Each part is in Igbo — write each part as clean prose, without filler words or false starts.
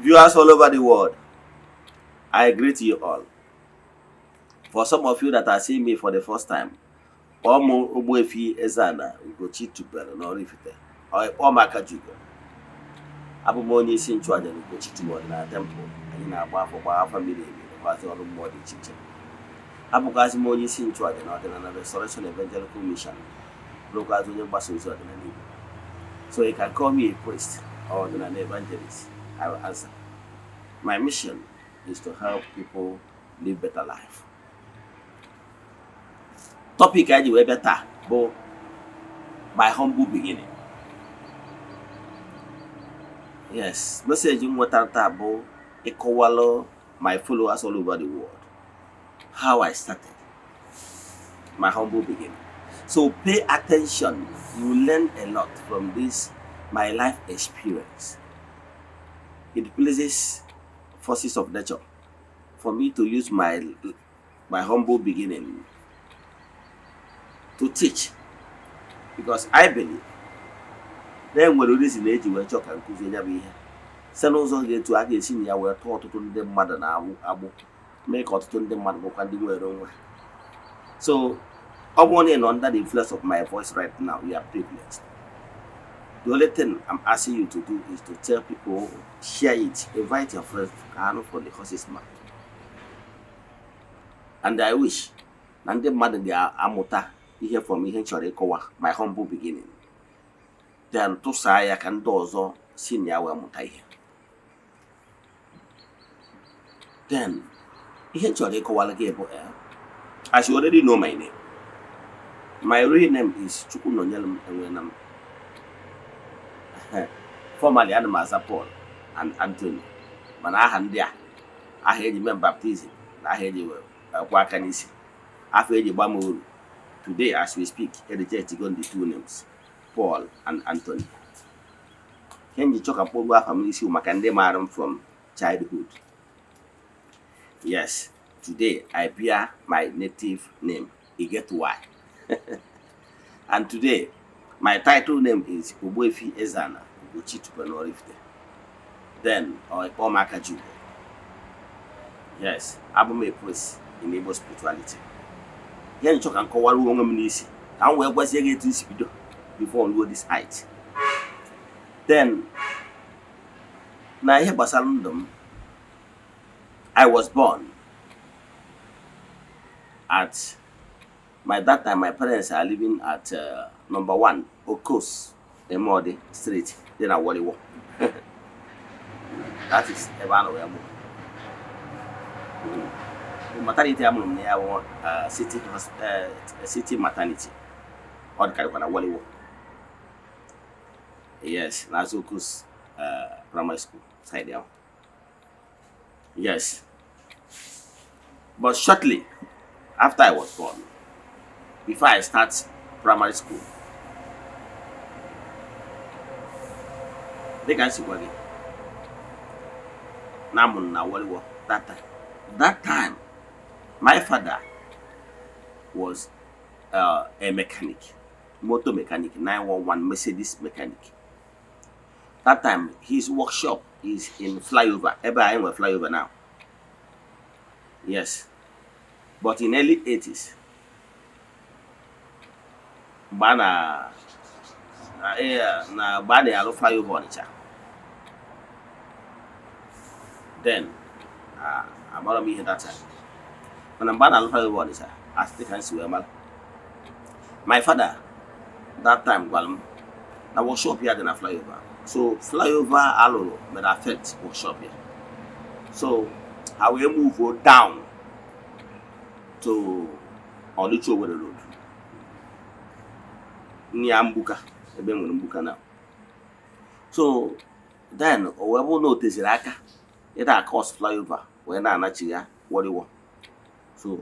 Viewers all over the world, I greet you all. For some of you that are seeing me for the first time, kpọọ m Ogbuefi Eze-Ana Ugochi tubelu n'Oraifite, or kpọọ m Akajiugo. Abụ m onye isi nchụaja na Ugochi tubelu na temple. Anyị na-agba afọ, gbaa afa miri emi, rụkwazị ọrụ mmụọ dị iche iche. Abụkwazị m onye isi nchụaja na Ọdịnala Restoration Evangelical Mission, bụrụkwazị onye mgbasa ozi ọdịnala Igbo. So you can call me a priest or ọdịnala evangelist. I will answer. My mission is to help people live better life. Topic anyị ji wee bịa taa bụ my humble beginning. Yes, message m nwetara taa bụ ịkọwalụ my followers all over the world how I started my humble beginning. So pay attention. You will learn a lot from this my life experience. It pleases forces of nature for me to use my humble beginning to teach, because I believe na enwere reason eji wee chọọ ka nkụzi ya bụ ihe site n'ụzọ ga-etu a ga-esi na ya wee tụọ ọtụtụ ndị mmadụ na agbụ, mee ka ọtụtụ ndị mmadụ bụkwa ndị nwere onwe ha. So ọ bụrụ na ị nọ under the influence of my voice right now, you are privileged. The only thing I'm asking you to do is to tell people, share it, invite your friends ka ha nụ from the horse's mouth. And I wish na ndị mmadụ ga-amụta ihe from ihe m chọrọ ịkọwa, my humble beginning, then tụsaa ya ka ndị ọzọ si na ya wee mụta ihe. Then ihe m chọrọ ịkọwara gị bụ, as you already know my name, my real name is Chukwunonyelum Enwenam. Formerly, ana m aza Paul and Anthony, mana aha ndị a, aha eji mee baptism na aha eji kwa aka n'isi, afọ eji gba m uru. Today as we speak, e reject go the two names, Paul and Anthony. Ihe m ji chọ ka mkpọgbu afa m n'isi bụ maka ndị maara m from childhood. Yes, today I bear my native name. You get why? And today my title name is Ogbuefi Eze-Ana Ugochi tubelu Oraifite, then or kpọọ m Akajiugo. Yes, abụ m a priest in Igbo spirituality. Ihe nchọ ka m kọwara onwe m n'isi ka m wee gwazie gị etu isi bido before m ruo this height. Then na ihe gbasara ndụ m, I was born at my that time my parents are living at number 1 Okos Emodi Street dị na Woliwo. That is ebe a nọ wee mụ. Maternity a mụrụ m na ya bụ City Maternity, ọ dịkarịkwa na Woliwo. Yes, n'azụ Okos Primary School side ahụ. Yes, but shortly after I was born, before I start primary school, dịka m si gwa gị na amụrụ na Woliwo that time, that time my father was a mechanic, motor mechanic, 911 Mercedes mechanic. That time his workshop is in flyover, ebe anyị nwere flyover now. Yes, but in early 80s, mgbe a na mgbe a na-alụ flyover Ọnịcha, then amara m ihe that time, mana mgbe a na-alụ flyover Ọnịcha, as dịka m si wee mara, my father that time gwara m na workshop ya dị na flyover. So flyover alụrụ mere affect workshop ya, so ha wee move down to Ọnịcha Owerri Road, nya mgbuka, ebe e nwere mgbuka na. So then o wee bụrụ na o teziri aka ịda across flyover wee na-anachi ya Wọrịwọ. So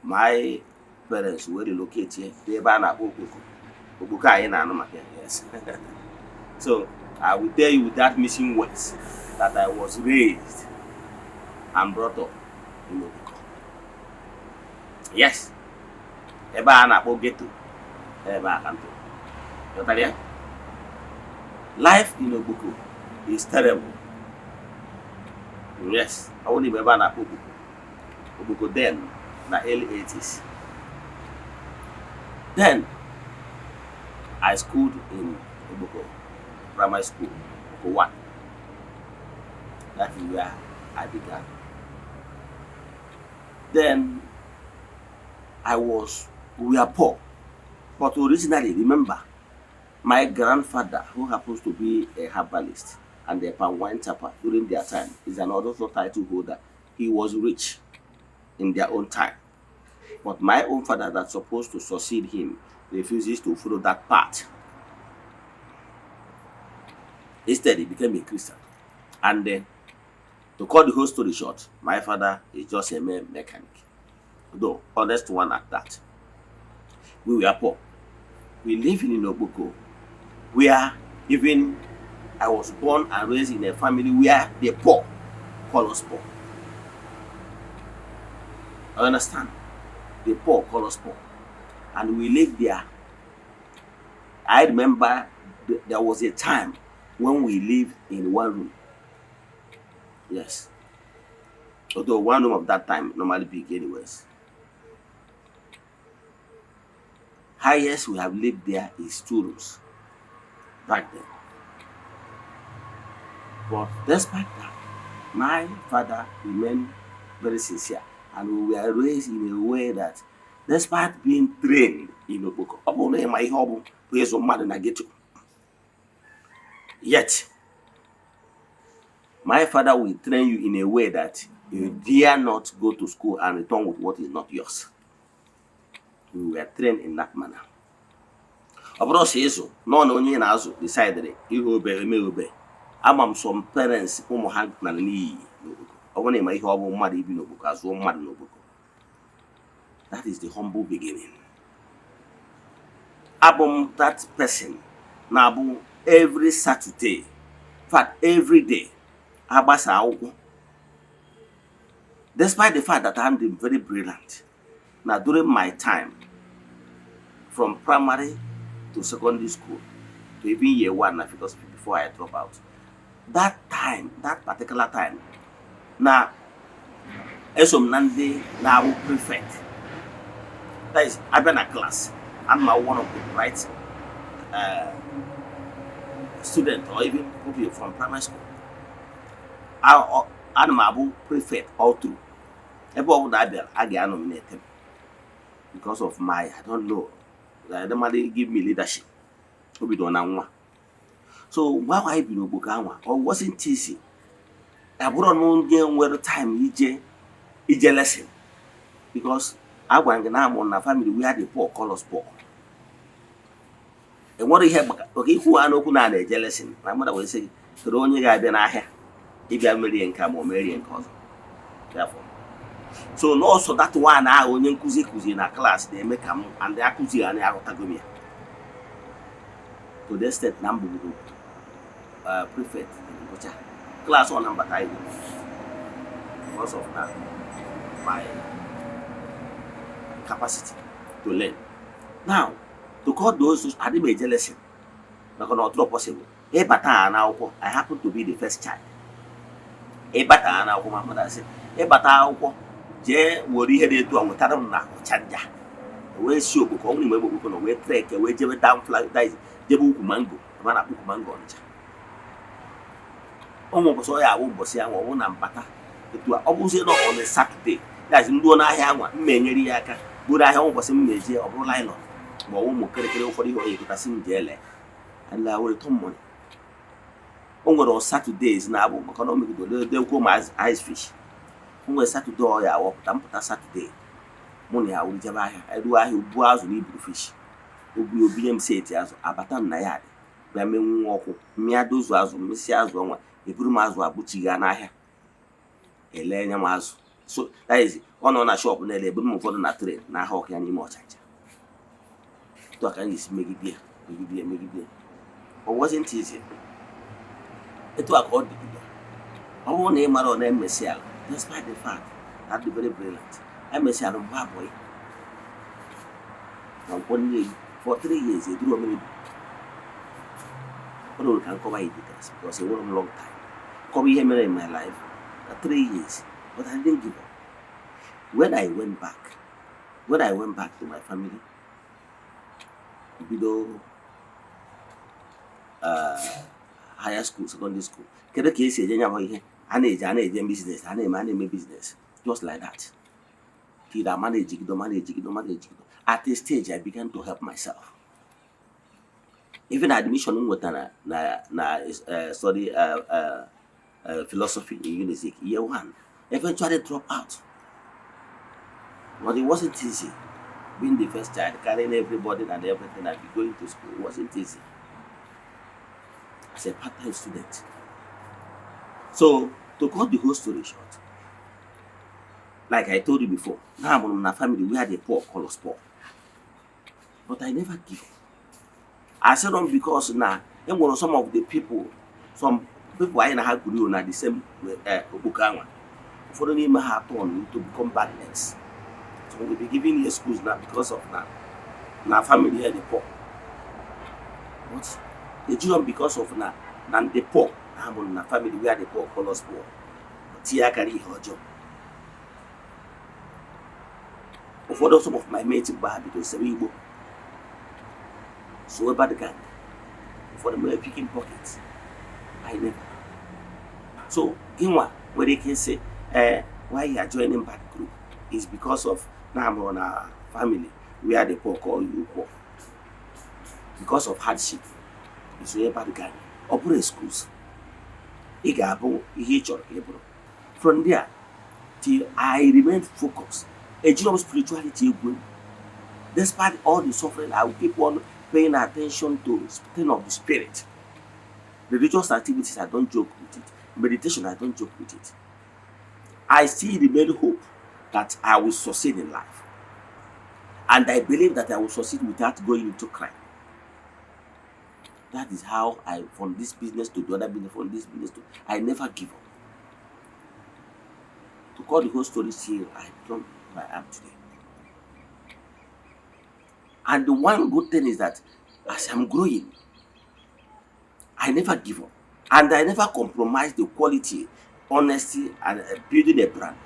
my parents wee relocate ya ebe a na-akpọ Okpoko. Okpoko anyị na-anụ maka ya. Yes, so I will tell you without missing words that I was raised and brought up in Okpoko. Yes, ebe a na-akpọ ghetto, ebe a ka m toro. Ghọtara ya? Life in Okpoko is terrible. Yes, ọ bụrụ na ebe a na-akpọ Okpoko, Okpoko then na early 80s. Then I schooled in Okpoko Primary School, Okpoko 1. That is where I began. Then I was we are poor, but originally, remember, my grandfather, who happens to be a herbalist and a palm wine tapper during their time, is an also title holder. He was rich in their own time. But my own father, that's supposed to succeed him, refuses to follow that path. Instead, he became a Christian. And to cut the whole story short, my father is just a mere mechanic, though honest one at that. We were poor. We live in Okpoko, where even I was born and raised in a family where the poor call us poor. I understand. The poor call us poor. And we lived there. I remember there was a time when we lived in one room. Yes. Although one room of that time normally big anyways. Highest we have lived there is two rooms back then. But despite that, my father remained very sincere, and we were raised in a way that despite being trained in Okpoko, ọ bụrụ na ịma ihe ọ bụ bụ ịzụ mmadụ na ghetto, yet my father will train you in a way that you dare not go to school and return with what is not yours. We were trained in that manner. Ọ bụrụ sọ ịzụ nọ na onye ị na-azụ decided ihe obe eme obe. Ama m some parents ụmụ ha nara n'iyi n'Okpoko. Ọ bụrụ na ịma ihe ọ bụ mmadụ ibi n'Okpoko, azụọ mmadụ n'Okpoko. That is the humble beginning. Abụ m that person na-abụ every Saturday, in fact every day, agbasa akwụkwọ, despite the fact that I'm the very brilliant na during my time, from primary to secondary school to even year one na philosophy before I drop out, that time, that particular time, na eso m na ndị na-abụ prefect. That is, abịa na class, I'm one of the bright student or even pupil from primary school. Ana m abụ prefect all through. Ebe ọ bụla a bịara, a ga-anominate m because of my, I don't know, like, normally give me leadership. O bidoro na nwa. So mgbe ahụ anyị bi n'Okpoko anwa, ọ wasn't easy. Abụrọ m onye nwere time ije lesson, because agwara m gị na amụ na family where the poor call us poor. Enwere ihe maka ikwu ha n'okwu na a na-eje lesson na mmadụ wee sị gị, kedu onye ga-abịa n'ahịa ịbịa merie nke a ma ọ merie nke ọzọ. Therefore, so nọọsụ that one ahụ onye nkụzi kụziri na class na-eme ka m and akụzi ya na aghọtago m ya to the extent na m bụgoro prefect ngwụcha class ọ na mbata anyị because of na my capacity to learn. Now, to cut those, adị m eje lesson maka na ọ dịrọ possible ịbata ha n'akwụkwọ. I happen to be the first child. Ịbata ha n'akwụkwọ, ma mmadụ asị ịbata akwụkwọ, jee were ihe dị etu a nwetara m na Ọchanja, wee si Okpoko, ọ bụrụ mgbe Okpoko nọ wee trek wee jebe down flag, that is, jebe ukwu mango ebe a na-akpọ ukwu mango Ọnịcha. Ụmụ ụbọchị ọ ya awụ ụbọchị ahụ, ọ bụ na mbata etu a, ọ bụzie na on a Saturday, that is, ndị n'ahịa anwa m ma enyere ya aka buru ahịa. Ụbọchị m na-eje, ọ bụrụ nylon ma ọ bụ ụmụ kịrịkịrị ụfọdụ ihe ọ ga-egotasị m jee lee and I will return money. O nwere on Saturdays na-abụ maka na o megidere dekwo ma ice fish. O nwere Saturday ọ ya awọpụta mpụta Saturday, mụ na ya wuru jebe ahịa, eruo ahịa, buo azụ na iburu fish, obi obinye m seti azụ, abata m na ya dị bịa menwuo ọkụ mmịa dozu azụ, mmesị azụ ọnwa, eburu m azụ abụchiga n'ahịa, ele nye m azụ. So that is, ọ nọ na shop na-ele, eburu m ụfọdụ na tray n'ahịa ọka ya n'ime Ọchanja. Etu a ka anyị esi megide ya, megide ya, megide ya. Ọ wasn't easy. Etu a ka ọ dịgide. Ọ bụrụ na ị mara ọ na-emesi ala, despite the fact that dị very brilliant, emesi ala mgbe abụọ na nkwọ nne for 3 years eduru omere. Ọ dụrụ ka nkọwa ya details because enwere m long time kọwa ihe mere in my life. Na 3 years, but I didn't give up. When I went back to my family, bido higher school, secondary school, kedu ka esi eje nya bụ ihe a na-eje, a na-eje business, a na-eme business, just like that, till I manage gido, manage gido, manage gido. At a stage, I began to help myself. Even admission m nwetara na study philosophy in Unizik year one, eventually drop out. But it wasn't easy being the first child, carrying everybody and everything, and be going to school. It wasn't easy as a part-time student. So to cut the whole story short, like I told you before, now I'm in a family where the poor call us poor, but I never give up. I said on because na enwere some of the people, some people anyị na ha grew na the same okpoko anwa, ụfọdụ n'ime ha turn to become bad eggs. So we be giving excuse na because of na family here dey poor, but ejiro because of na ndị poor na ha mụrụ na family where the poor call us poor tinye aka n'ihe ọjọọ. Ụfọdụ, some of my mates, mgbe ha bidoro sebe igbo, so bad gang, ụfọdụ mere picking pocket. I never. So gịnwa nwere ike ịsị ee, why you are joining bad group is because of na amụrụ na family where the poor call you poor, because of hardship isonye bad gang. Ọ bụrụ excuse, ị ga-abụ ihe ị chọrọ ka ị bụrụ. From there till I remain focused, ejiro m spirituality egwu egwu. Despite all the suffering, I will keep on paying attention to thing of the spirit. Religious activities, I don't joke with it. Meditation, I don't joke with it. I still remain hope that I will succeed in life, and I believe that I will succeed without going into crime. That is how I, from this business to the other business, from this business to, I never give up. To cut the whole story here, I become who I am today. And the one good thing is that as I'm growing, I never give up. And I never compromise the quality, honesty, and building a brand.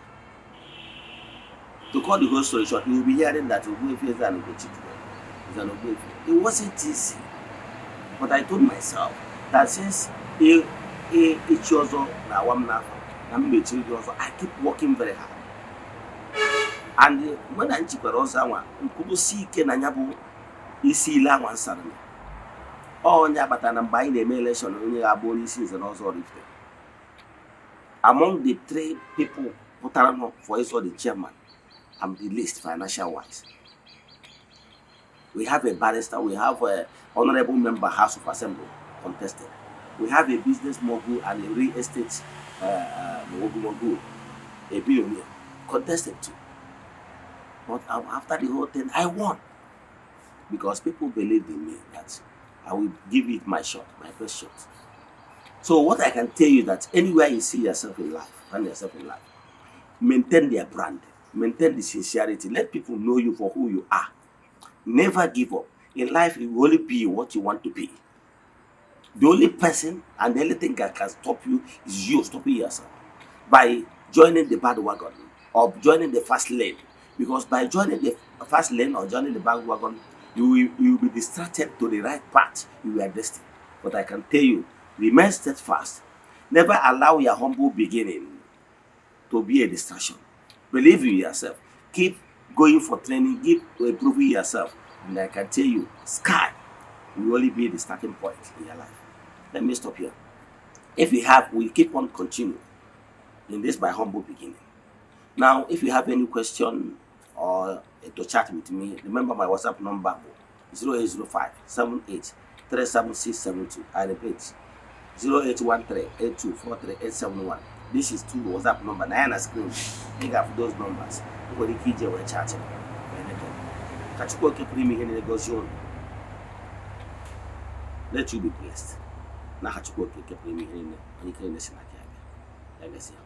To cut the whole story short, you will be hearing that Ogbuefi Eze-Ana Ugochi is an Ogbuefi. It wasn't easy. But I told myself that since echi ọzọ na-awa m n'afọ na m mechiri gị ọzọ, I keep working very hard. And when anyị chikwara ọzọ anwa, nkwudosi ike na ya bụ isi ile anwa nsara ya. Ọ onye akpatara na mgbe anyị na-eme election, onye ga-abụ onye isi nze na ọzọ Oraifite, among the three people pụtara nọ for ịzọ the chairman, I'm the least financial wise. We have a barrister, we have a honorable member, House of Assembly contested. We have a business mogul and a real estate mogul, a billionaire, contested too. But after the whole thing, I won because people believed in me that I will give it my shot, my best shot. So what I can tell you, that anywhere you see yourself in life, find yourself in life, maintain their brand, maintain the sincerity, let people know you for who you are. Never give up. In life, you will only be what you want to be. The only person and the only thing that can stop you is you stopping yourself by joining the bandwagon or joining the fast lane. Because by joining the fast lane or joining the bandwagon, you will be distracted to the right path you were destined. But I can tell you, remain steadfast. Never allow your humble beginning to be a distraction. Believe in yourself. Keep going for training. Keep improving yourself. And I can tell you, sky will only be the starting point in your life. Let me stop here. If you have, we keep on continuing in this my humble beginning. Now, if you have any question or to chat with me, remember my WhatsApp number, 0805 78 37672. I repeat, 0813 8243 871. This is two WhatsApp number. Na ya na screen. Ị ga-afụ those numbers. Ị nwere ike ije wee chat anything. Ka Chukwu oke pụrụ ime ihe niile gozie unu. Let you be blessed. N'aha Chukwu oke pụrụ ime ihe niile, onye ike niile si n'aka ya bịa. Ya gasịa.